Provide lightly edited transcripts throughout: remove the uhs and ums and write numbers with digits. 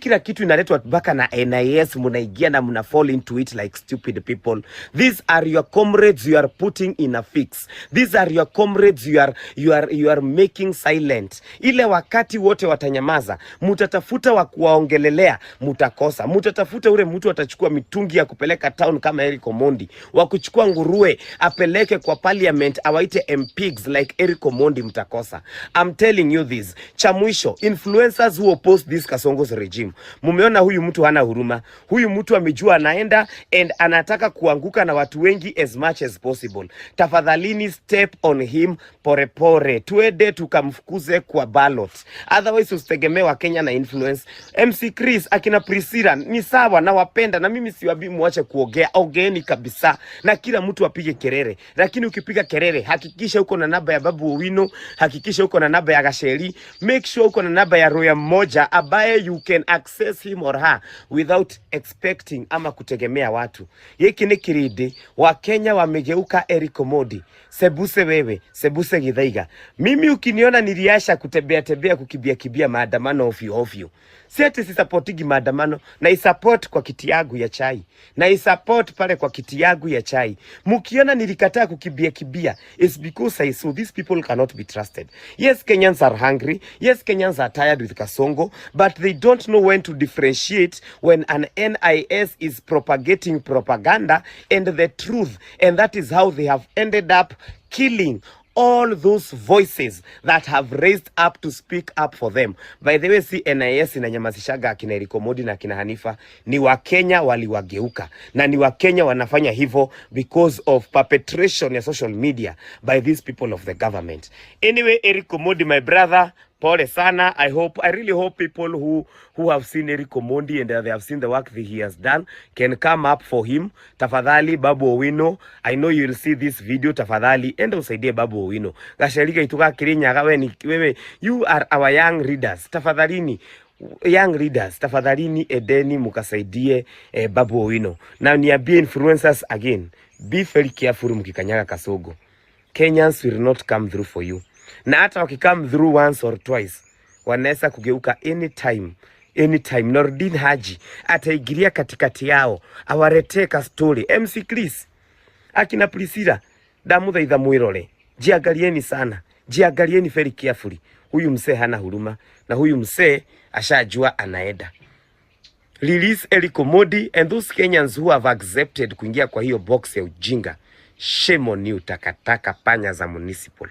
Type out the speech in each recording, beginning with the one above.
Kila kitu inaletwa mpaka na NIS, munaingia na muna fall into it like stupid people. These are your comrades you are putting in a fix. These are your comrades you are making silent. Ile wakati wote watanyamaza, mutatafuta wa kuwaongelelea, mutakosa. Mutatafuta ule mtu atachukua mitungi ya kupeleka town kama Eric Omondi, wa kuchukua nguruwe apeleke kwa parliament awaite MPs like Eric Omondi, mtakosa. I'm telling you this. Cha mwisho, influencers who oppose this Kasongo's regime, mumeona huyu mtu hana huruma. Huyu mtu amejua anaenda and anataka kuanguka na watu wengi as much as possible. Tafadhalini step on him porepore, tuende tukamfukuze kwa ballot, otherwise usitegemee Wakenya na influence. MC Chris, akina Priscilla ni sawa, nawapenda na mimi siwaambii muache kuongea, ongeeni kabisa na kila mtu apige kelele, lakini ukipiga kelele hakikisha uko na namba ya Babu Owino, hakikisha uko na namba ya Gasheri, make sure uko na namba ya lawyer mmoja ambaye you can access him or her without expecting ama kutegemea watu. Giki nĩ kĩrĩndĩ. Wakenya wamegeuka Eric Omondi, sembuse wewe, sembuse Githaiga. Mimi ukiniona niliasha kutembea tembea, kukimbia kimbia maandamano ovyo ovyo, si ati sisupportigi maandamano, na isupport kwa kiti yangu ya chai, na isupport pale kwa kiti yangu ya chai. Mkiona nilikataa kukimbia kimbia, it's because I saw these people cannot be trusted. Yes, Kenyans are hungry. Yes, Kenyans are tired with Kasongo, but they don't know when to differentiate when an NIS is propagating propaganda and the truth, and that is how they have ended up killing all those voices that have raised up to speak up for them. By the way, si NIS inanyamazishaga akina Eric Omondi na akina Hanifa, ni Wakenya waliwageuka, na ni Wakenya wanafanya hivyo because of perpetration ya social media by these people of the government. Anyway, Eric Omondi, my brother, pole sana. I really hope people who have seen Eric Omondi and they have seen the work that he has done can come up for him. Tafadhali Babu Owino, I know you will see this video. Tafadhali enda usaidie Babu Owino. Gacheri gaitu ga Kirinyaga, we ni wewe, you are our young leaders. Tafadhalini young leaders, tafadhalini endeni mukasaidie Babu Owino. Na niambie influencers again, be very careful mkikanyaga Kasongo. Kenyans will not come through for you, na hata wakicome through once or twice wanaweza kugeuka anytime, anytime. Nordin Haji ataingilia katikati yao awaretee ka story. MC Chris, akina Priscilla, ndamuthaitha mwirore, jiangalieni sana, jiangalieni very carefully. Huyu msee hana huruma na huyu msee ashajua anaenda. Release Eric Omondi and those Kenyans who have accepted kuingia kwa hiyo box ya ujinga. Shame on you, takataka panya za municipal.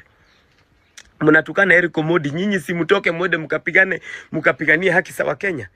Mnatukana Eric Omondi, nyinyi si mtoke mwende mkapigane, mkapiganie haki za Wakenya.